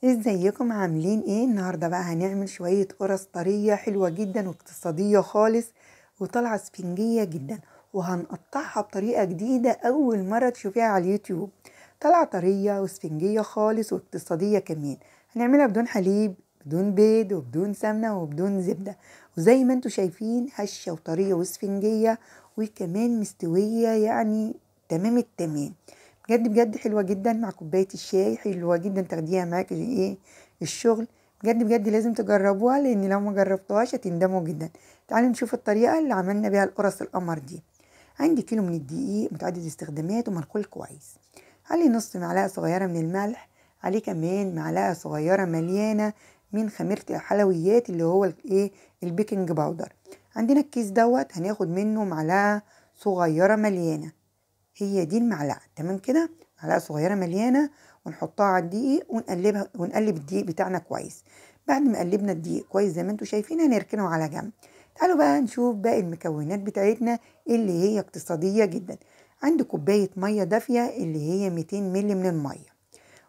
ازيكم عاملين ايه؟ النهارده بقى هنعمل شوية قرص طرية حلوة جدا واقتصادية خالص وطالعه اسفنجيه جدا، وهنقطعها بطريقة جديدة اول مرة تشوفيها على اليوتيوب. طالعه طرية واسفنجيه خالص واقتصادية كمان. هنعملها بدون حليب، بدون بيض، وبدون سمنه، وبدون زبدة، وزي ما انتم شايفين هشه وطريه واسفنجيه وكمان مستوية، يعني تمام التمام. بجد بجد حلوة جدا مع كوباية الشاي، حلوة جدا تاخديها معاك ايه الشغل. بجد بجد لازم تجربوها، لان لو ما جربتوهاش هتندموا جدا. تعالوا نشوف الطريقة اللي عملنا بيها القرص القمر دي. عندي كيلو من الدقيق متعدد الاستخدامات ومنخول كويس، عليه نص معلقه صغيرة من الملح، عليه كمان معلقه صغيرة مليانة من خميره الحلويات اللي هو الايه ال baking powder. عندنا الكيس دوت هناخد منه معلقه صغيرة مليانة، هي دي المعلقة تمام كده، معلقه صغيرة مليانة، ونحطها على الدقيق ونقلبها، ونقلب الدقيق بتاعنا كويس. بعد ما قلبنا الدقيق كويس زي ما انتم شايفين هنركنه على جنب. تعالوا بقى نشوف باقي المكونات بتاعتنا اللي هي اقتصادية جدا. عندي كوباية مية دافيه اللي هي 200 مللي من المية،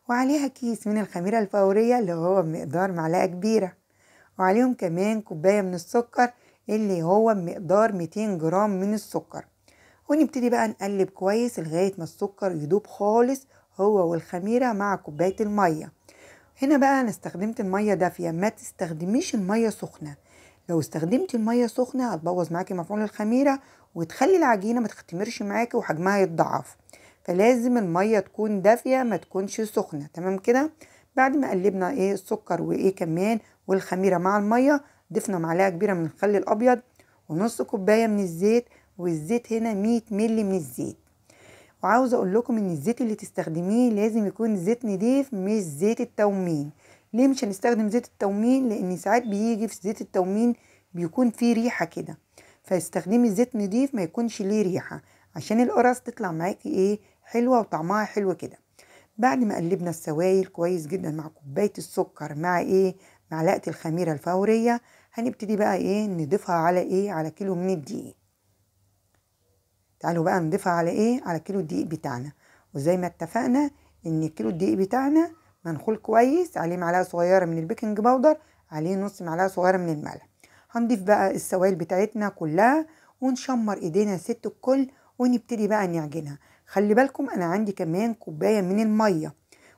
وعليها كيس من الخميره الفورية اللي هو بمقدار معلقه كبيرة، وعليهم كمان كوباية من السكر اللي هو بمقدار 200 جرام من السكر. ونبتدي بقى نقلب كويس لغاية ما السكر يدوب خالص هو والخميرة مع كوباية المية. هنا بقى انا استخدمت المية دافية، ما تستخدميش المية سخنة. لو استخدمتي المية سخنة هتبوظ معاكي مفعول الخميرة وتخلي العجينة ما تختمرش معاكي وحجمها يتضاعف، فلازم المية تكون دافية ما تكونش سخنة تمام كده. بعد ما قلبنا ايه السكر وايه كمان والخميرة مع المية، ضفنا معلقة كبيرة من الخل الابيض ونص كوباية من الزيت، والزيت هنا 100 مللي من الزيت. وعاوزه اقول لكم ان الزيت اللي تستخدميه لازم يكون زيت نضيف، مش زيت التومين. ليه مش هنستخدم زيت التومين؟ لان ساعات بيجي في زيت التومين بيكون فيه ريحه كده، فاستخدمي زيت نضيف ما يكونش ليه ريحه عشان القرص تطلع معاكي ايه حلوة وطعمها حلو كده. بعد ما قلبنا السوائل كويس جدا مع كوباية السكر مع ايه معلقه الخميره الفورية، هنبتدي بقى ايه نضيفها على ايه على كيلو من الدقيق. تعالوا بقى نضيفها على ايه على كيلو الدقيق بتاعنا. وزي ما اتفقنا ان كيلو الدقيق بتاعنا منخول كويس، عليه معلقه صغيرة من ال baking powder، عليه نص معلقه صغيرة من الملح. هنضيف بقى السوائل بتاعتنا كلها ونشمر ايدينا ست الكل ونبتدي بقى نعجنها. خلي بالكم انا عندي كمان كوباية من المية،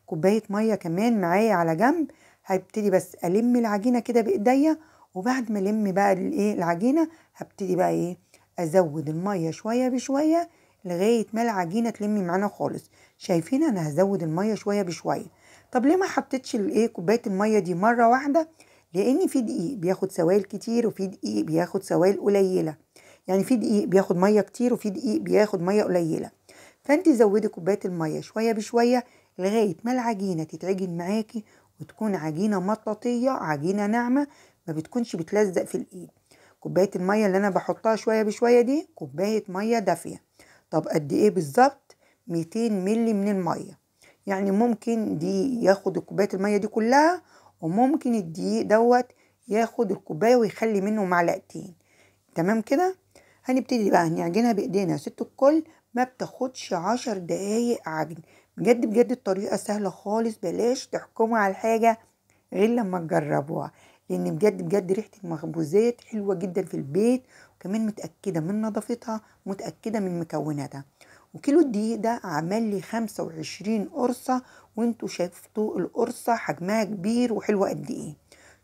كوباية مية كمان معايا على جنب. هبتدي بس الم العجينة كده بايديا، وبعد ما الم بقى الايه العجينة هبتدي بقى ايه ازود المية شوية بشوية لغاية ما العجينة تلم معانا خالص. شايفين انا هزود المية شوية بشوية. طب ليه ما حطيتش الايه كوباية المية دي مرة واحدة؟ لان في دقيق بياخد سوائل كتير وفي دقيق بياخد سوائل قليله، يعني في دقيق بياخد مية كتير وفي دقيق بياخد مية قليله. فانت زودي كوباية المية شوية بشوية لغاية ما العجينة تتعجن معاكي وتكون عجينه مطاطيه، عجينه ناعمة ما بتكونش بتلزق في الايد. كوباية المية اللي انا بحطها شوية بشوية دي كوباية مية دافيه. طب قد ايه بالظبط؟ 200 مللي من المية. يعني ممكن دي ياخد كوباية المية دي كلها، وممكن الدقيق دوت ياخد الكوباية ويخلي منه معلقتين تمام كده. هنبتدي بقى نعجنها بايدينا ست الكل، ما بتاخدش 10 دقايق عجن. بجد بجد الطريقة سهلة خالص، بلاش تحكموا على الحاجة غير لما تجربوها، لان بجد بجد ريحه المخبوزات حلوة جدا في البيت، وكمان متاكدة من نظافتها، متاكدة من مكوناتها. وكيلو الدقيق ده عمل لي 25 قرصة، وانتوا شفتوا القرصه حجمها كبير وحلوه قد ايه.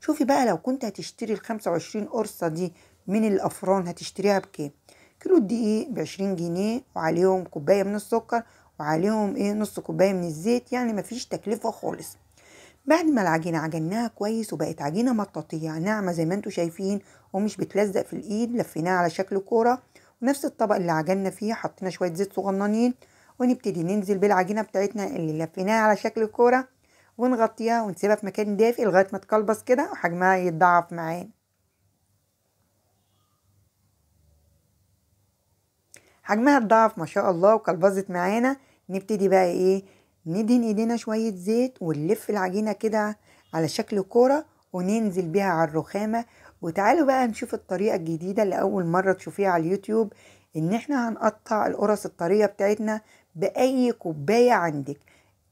شوفي بقى لو كنت هتشتري ال 25 قرصة دي من الافران هتشتريها بكام؟ كيلو الدقيق ب 20 جنيه، وعليهم كوباية من السكر، وعليهم ايه نص كوباية من الزيت، يعني مفيش تكلفة خالص. بعد ما العجينة عجناها كويس وبقت عجينه مطاطيه ناعمة زي ما انتم شايفين ومش بتلزق في الايد، لفيناها على شكل كورة، ونفس الطبق اللي عجنا فيه حطينا شوية زيت صغننين، ونبتدي ننزل بالعجينه بتاعتنا اللي لفيناها على شكل كورة ونغطيها ونسيبها في مكان دافئ لغاية ما تقلبص كده وحجمها يتضاعف معانا. حجمها اتضاعف ما شاء الله وقلبظت معانا. نبتدي بقى ايه ندهن ايدينا شوية زيت ونلف العجينة كده على شكل كورة وننزل بيها على الرخامة. وتعالوا بقى نشوف الطريقة الجديدة اللي اول مرة تشوفيها على اليوتيوب، ان احنا هنقطع القرص الطرية بتاعتنا بأي كوباية عندك،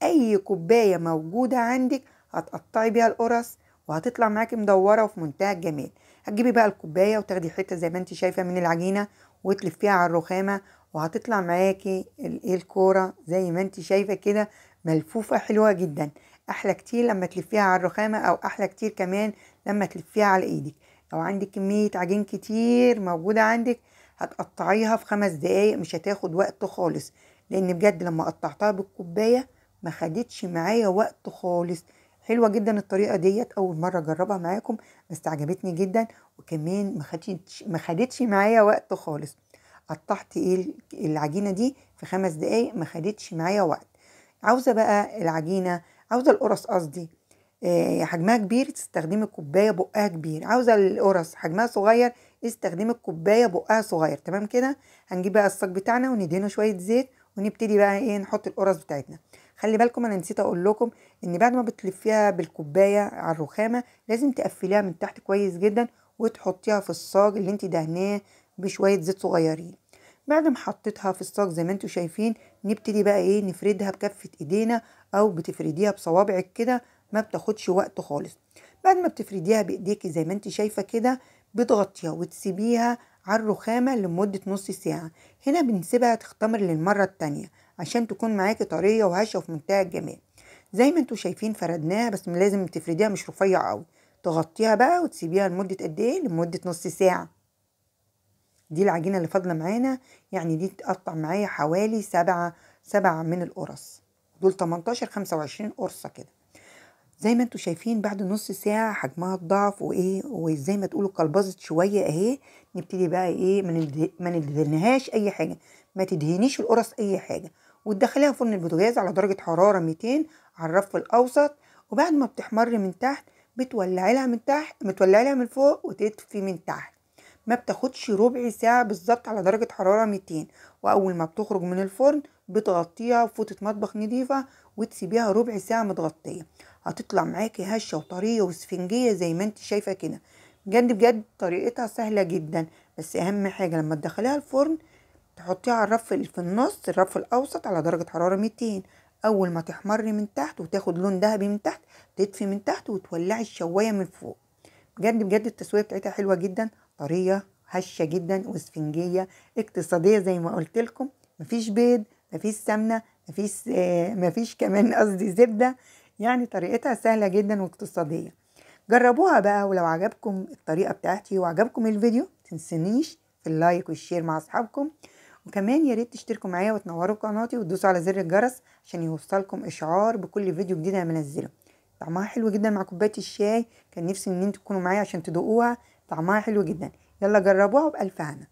اي كوباية موجودة عندك هتقطعي بيها القرص وهتطلع معاكي مدورة وفي منتهى الجمال. هتجيبي بقى الكوباية وتاخدي حتة زي ما انت شايفه من العجينة وتلفيها على الرخامه، وهتطلع معاكي الكورة زي ما انت شايفه كده ملفوفه حلوة جدا. احلى كتير لما تلفيها على الرخامه، او احلى كتير كمان لما تلفيها على ايدك. لو عندك كمية عجين كتير موجودة عندك هتقطعيها في 5 دقايق، مش هتاخد وقت خالص، لان بجد لما قطعتها بالكوبايه ما خدتش معايا وقت خالص. حلوة جدا الطريقة ديت، اول مرة اجربها معاكم بس عجبتني جدا، وكمان ما خدتش معايا وقت خالص. قطعت العجينة دي في 5 دقايق، ما خدتش معايا وقت. عاوزه بقى العجينة، عاوزه القرص قصدي حجمها كبير تستخدمي كوباية بقها كبير، عاوزه القرص حجمها صغير استخدمي الكوباية بقها صغير. تمام كده. هنجيب بقى الصاج بتاعنا وندهنه شوية زيت، ونبتدي بقى نحط القرص بتاعتنا. خلي بالكم انا نسيت اقول لكم ان بعد ما بتلفيها بالكوبايه على الرخامه لازم تقفليها من تحت كويس جدا، وتحطيها في الصاج اللي انت دهناه بشوية زيت صغيرين. بعد ما حطيتها في الصاج زي ما انتم شايفين نبتدي بقى نفردها بكفه ايدينا، او بتفرديها بصوابعك كده، ما بتاخدش وقت خالص. بعد ما بتفرديها بايديكي زي ما انت شايفه كده بتغطيها وتسيبيها على الرخامه لمدة نص ساعة. هنا بنسيبها تختمر للمرة التانية عشان تكون معاكي طرية وهشه وفي منتهى الجمال. زي ما انتم شايفين فردناها، بس لازم تفرديها مش رفيع قوي. تغطيها بقى وتسيبيها لمدة قد ايه؟ لمدة نص ساعة. دي العجينة اللي فاضلة معانا، يعني دي تقطع معايا حوالي 7 من القرص، دول 18 25 قرصة كده. زي ما انتم شايفين بعد نص ساعة حجمها اتضاعف وزي ما تقولوا قلبظت شوية اهي. نبتدي بقى ما ندهنهاش اي حاجة، ما تدهنيش القرص اي حاجة، وتدخليها فرن البوتاجاز على درجه حرارة 200 على الرف الاوسط. وبعد ما بتحمر من تحت بتولعي لها من تحت، بتولعي لها من فوق وتطفي من تحت. ما بتاخدش ربع ساعة بالظبط على درجه حرارة 200. واول ما بتخرج من الفرن بتغطيها بفوطه مطبخ نظيفة وتسيبيها ربع ساعة متغطيه. هتطلع معاكي هشه وطريه واسفنجيه زي ما انت شايفه كده. بجد بجد طريقتها سهلة جدا، بس اهم حاجة لما تدخليها الفرن تحطيها على الرف في النص، الرف الاوسط على درجه حرارة 200. اول ما تحمر من تحت وتاخد لون ذهبي من تحت تطفي من تحت وتولعي الشوايه من فوق. بجد بجد التسوية بتاعتها حلوة جدا، طرية هشه جدا واسفنجيه اقتصادية زي ما قلت لكم. مفيش بيض، مفيش سمنه، مفيش كمان قصدي زبدة، يعني طريقتها سهلة جدا واقتصادية. جربوها بقى، ولو عجبكم الطريقة بتاعتي وعجبكم الفيديو تنسونيش في ال like وال share مع اصحابكم، وكمان يا ريت تشتركوا معايا وتنوروا قناتي وتدوسوا على زر الجرس عشان يوصلكم اشعار بكل فيديو جديد انا بنزله. طعمها حلو جدا مع كوباية الشاي، كان نفسي ان انتوا تكونوا معايا عشان تدوقوها، طعمها حلو جدا. يلا جربوها وبألف هنا.